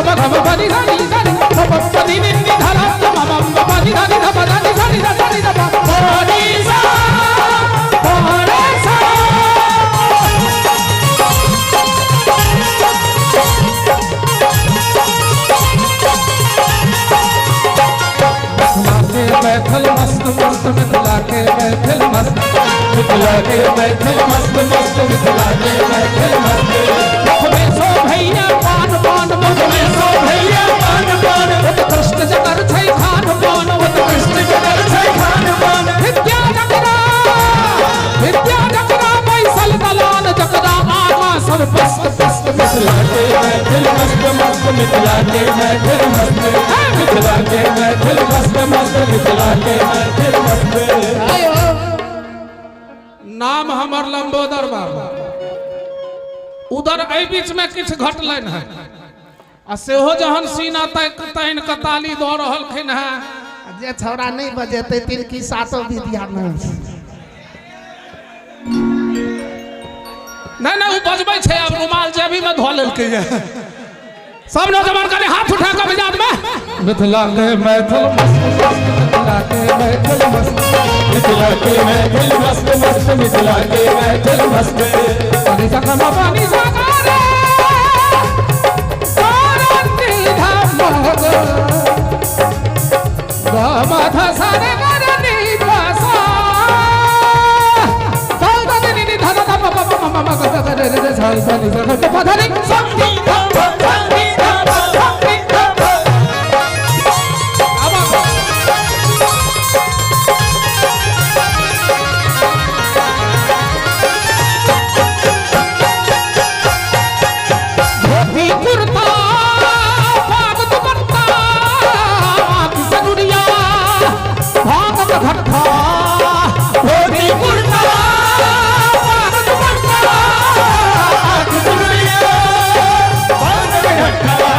प ध प नि ध नि ध नि ध प प नि नि नि ध ध म म म प नि ध नि ध प ध नि ध नि ध ध नि ध प प नि सा प रे सा। मिथिला के मैथिल मस्त मस्त, मिथिला के मैथिल मस्त, मिथिला के मैथिल मस्त मस्त, मिथिला के मैथिल मस्त। मुख में सो भैया पान पान, मुख में सो भैया पान पान, उत्कृष्ट जकर छै खान पान, उत्कृष्ट जकर छै खान पान। विद्या जकरा, विद्या जकरा बैसल दलान, जकरा आगा सब पस्त पस्त। मिथिला के मैथिल मस्त मस्त, मिथिला के मैथिल मस्त, मिथिला के मैथिल मस्त मस्त, मिथिला के मैथिल मस्त। नाम हमर लंबोदर बाबू। उधर एहि बीच में किछु घटलनि हेँ आ सेहो जहन सीना तानि कऽ ताली दऽ रहलखिन हेँ। जे छौड़ा नहि बजेतै तिनकी सातो विद्या नहि। नहि नहि, ओ बजबै छै। आब रुमाल जेबी में धऽ लेलकै। सब नौजवान कनि हाथ उठा कऽ मिजाज में। मिथिला के मैथिल मस्त मस्त, मिथिला के मैथिल मस्त, मिथिला के मैथिल मस्त मस्त, मिथिला के मैथिल मस्त। पानी सा ग म पानी सा ग रे सा रे नि ध म ग ग म ध सा रे ग रे नि ध सा सा ध नि नि ध ध प प प म म ग ग रे रे रे सा सा नि सा ग प ध नि सा नि ध प ध नि ध प ध नि ध प। आबा। धोती कुर्ता पाग दुपट्टा सनुरिया भागत घट्टा, धोती कुर्ता पाग दुपट्टा। सुनिया पान ढट्ठा।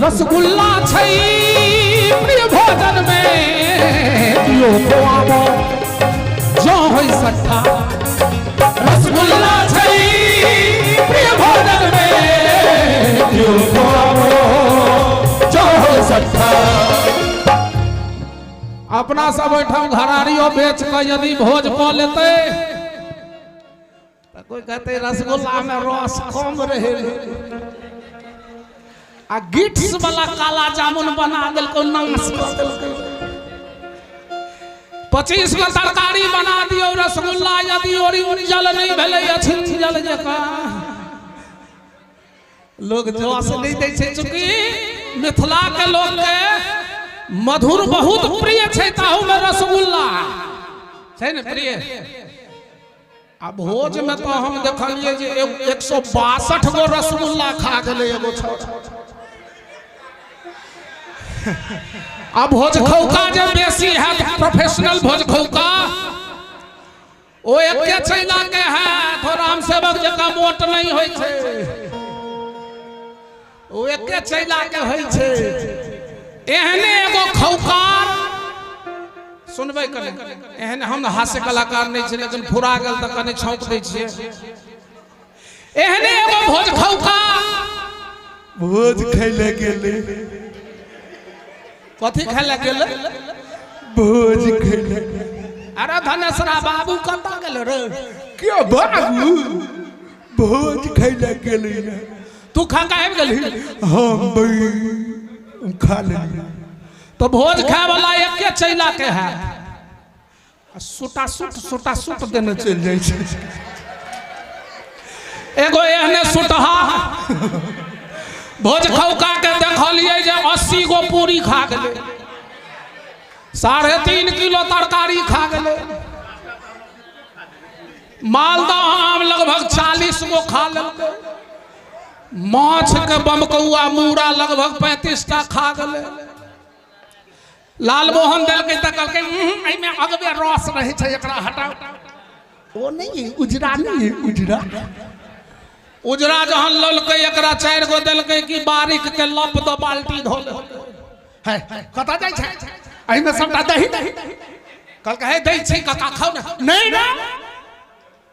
रसगुल्ला छै प्रिय भोजन में, दियो खुआबो जो होई सट्ठा। रसगुल्ला छै प्रिय भोजन में, दियो खुआबो जो हो सट्ठा। अपना सब ओहिठाम घरारियो बेच कऽ यदि भोज कऽ लेतै तऽ कोई कहते रसगुल्ला में रस कम रहे आ गिट्स वाला काला जामुन बना देलकै, नाश कऽ देलकै। 25 गो तरकारी बना दियौ रसगुल्ला, यदि ओरिंजल नहि भेलै, अछिंजल जकाँ, लोग जस नहि दै छै। चूँकि मिथिला के लोग के मधुर बहुत प्रिय छै, ताहू में रसगुल्ला छै ने प्रिय। आ भोज में तो हम देखलियै जे 162 गो रसगुल्ला खा गेलै एगो छौड़ा। आ भोज खौका जे बेसी हैत, प्रोफेशनल भोज खौका, ओ एके चैला के हैत। ओ राम सेवक जकाँ मोट नहि होइ छै, ओ एके चैला के होइ छै। एहने एगो खौकार सुनबै कने। एहन हम हास्य कलाकार नहि छी, लेकिन फुरा गेल तऽ कनि छौंक दै छियै। एहने एगो भोज खौका भोज खैले गेलै। कथी खाय लए गेलै? भोज खैले। अरे धनेसरा बाबू कतऽ गेल रे? क्या बाबू भोज खैले गेलै। तू खा के आबि गेलही? हम बई खा लेली। तो भोज खाय वाला एके चैला के है आ सुटा सुट सुटा सुट देने चलि जाइ छै। एगो एहने सुटहा भोज खौका के देखलियै जे 80 गो पूरी खा गेलै, 3.5 किलो तरकारी खा गेलै, मालदह आम लगभग 40 गो खा लेलकै, माछ के बमकौआ मूड़ा लगभग 35 टा खा गेलै। लालमोहन देलकै तऽ कहलकै, एहिमे अगबे रस रहै छै, एकरा हटाउ।" ओ नहीं है उजरा, नहीं है उजरा। उजरा जहन ललकै, एकरा चारि गो देलकै कि बारिक के लप द बाल्टी धो लेलकै। है, कतऽ जाइ छै? एहिमे सबटा दही। कहलकै, "हे, दै छै काका, खाउ ने।" नहीं, नहीं।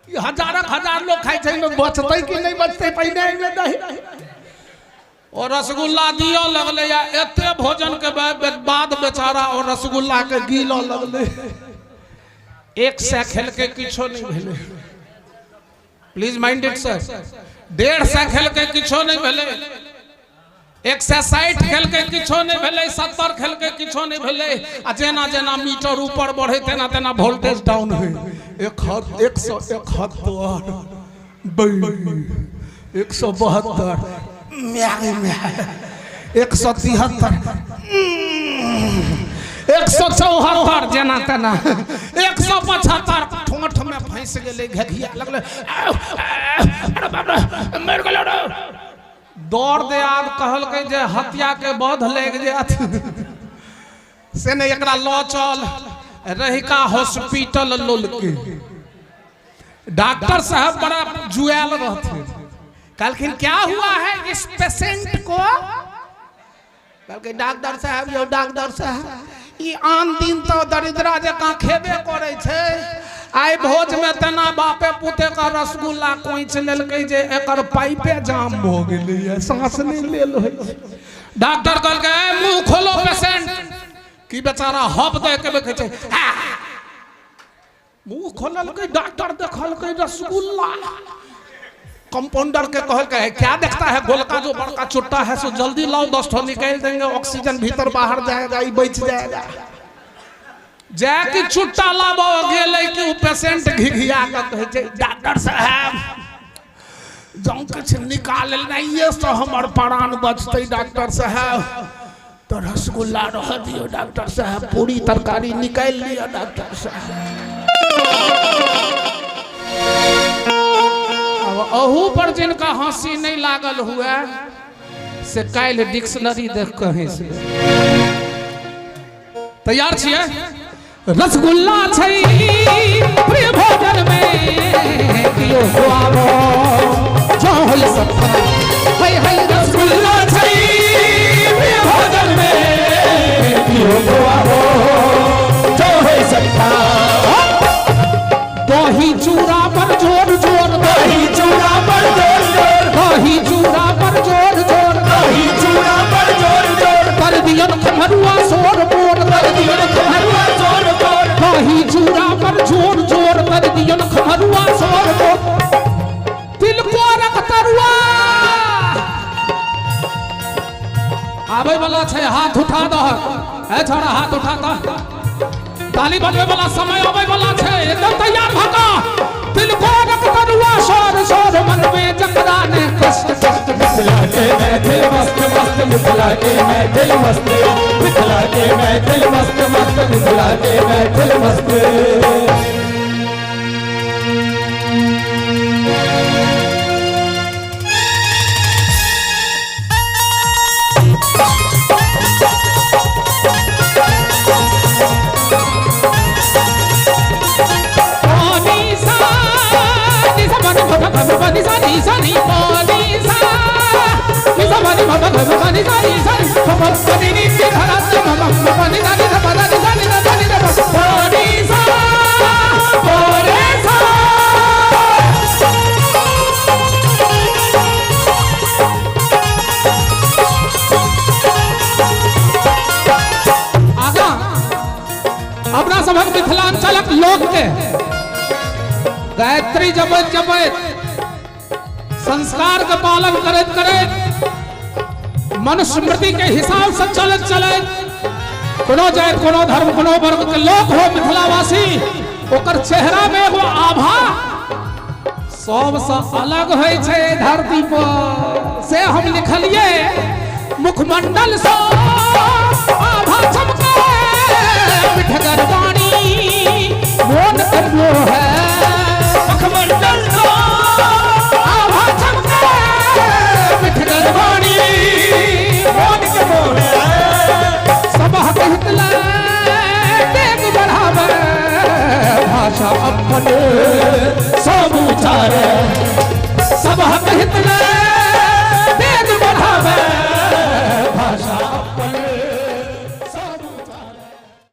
ई हजारक हजार लोग खाइ छै, एहिमे बचतै कि नहि बचतै? पहिने एहिमे दही ओ रसगुल्ला दिअ लगलै आ एते भोजन के बाद बेचारा ओ रसगुल्ला के गीलऽ लगलै। 100 खेलकै, किछो नहि भेलै। Please mind it sir. 150 खेलकै, किछो नहि भेलै। 160 खेलकै, किछो नहि भेलै। 70 खेलकै, किछो नहि भेलै। आ जेना जेना मीटर ऊपर बढ़े तेना तेना वोल्टेज डाउन होइ। 171, 172, 173, 174, जेना तेना 175। ठोंठ में फंसि गेलै, घेघिया लगलै, अरे बाप रे, मरि गेलै रे। दौड़ दे आद कहलकै जे हत्या के बध लागि जायत, से नहि, एकरा लऽ चल रहिका हॉस्पिटल। लोलके डॉक्टर साहब बड़ा जुआल रहथिन। कहलखिन, क्या हुआ है इस पेशेंट को? कहलकै, डॉक्टर साहब यौ डॉक्टर साहब, ई आन दिन तऽ दरिद्रा जकाँ खेबे करै छै, आइ भोजमे तेना बापे पुते का रसगुल्ला कोइच लेलकै जे एकर पाइपे जाम भऽ गेलैए, साँस नहि लेल होइ छै। डॉक्टर कहलकै, "ए, मुँह खोलो पेशेंट।" की बेचारा हप दे के देखै छै। मुंह खोललकै डॉक्टर, देखलकै रसगुल्ला। कंपाउंडर के कहलकै, क्या देखता है? गोलका जो बड़का चुट्टा है सो जल्दी लाओ, 10 ठो निकाल देंगे, ऑक्सीजन भीतर बाहर जाएगा, ई बच जाएगा। जाय कि चुट्टा लाबो गेलै कि उ पेशेंट घिघिया के कहै छै, डॉक्टर साहब, जौं किछु निकाल नहिये से हमर प्राण बचतै डॉक्टर साहब, तऽ रसगुल्ला रह दियौ डॉक्टर साहब, पूरी तरकारी निकालि लिअ डॉक्टर साहब। अब अहू पर जिनका हंसी नहि लागल हुए से काल्हि डिक्शनरी देख कऽ हँसि। तैयार छियै? रसगुल्ला छै प्रिय भोजन में, कियो खुआबो जो होई सत्ता। हाय हाय, रसगुल्ला छै प्रिय भोजन में, कियो खुआबो जो होई सत्ता। दही चूड़ा पर जोर जोर, दही चूड़ा पर जोर जोर, दही चूड़ा पर जोर जोर, दही चूड़ा पर जोर जोर, कर दियन खमरुआ सोर बोर, कर दियन खमरुआ सोर बोर, दही चूड़ा पर जोर जोर, कर दियन खमरुआ सोर बोर, तिलकोरक तरुआ आबै वाला छै, हाथ उठा दहक। ए छोड़ा, हाथ उठा दह, ताली बजबै वाला समय आबै वाला छै, एकदम तैयार भऽ कऽ। तिलकोरक तरुआ सोर सोर, मनमे जकरा ने कष्ट कष्ट। मिथिला के मैथिल मस्त मस्त, मिथिला के मैथिल मस्त, मिथिला के मैथिल मस्त मस्त, मिथिला के मैथिल मस्त। पानी सा नि सा नि भ भ भ नि सा नि सा नि पानी सा नि सा नि भ भ भ नि सा नि सा नि भ भ नि नि नि धरा ध म म प नि धा नि ध प ध नि सा नि ध ध नि ध प पानी सा पोरे सा। आगाँ अपना सभक मिथिलांचलक लोक के गायत्री जपैत जपैत, संस्कार के पालन करैत करैत, मनुस्मृति के हिसाब से चलैत चलैत, कोनो जाति, कोनो धर्म, कोनो वर्ग के लोक हो मिथिलावासी, ओकर चेहरा में एगो आभा सबसँ अलग होइ छै धरती पर, से हम लिखलिए। मुखमंडल सँ आभा चमके, मिठगर वाणी मोन के मोहे। मुखमंडल सँ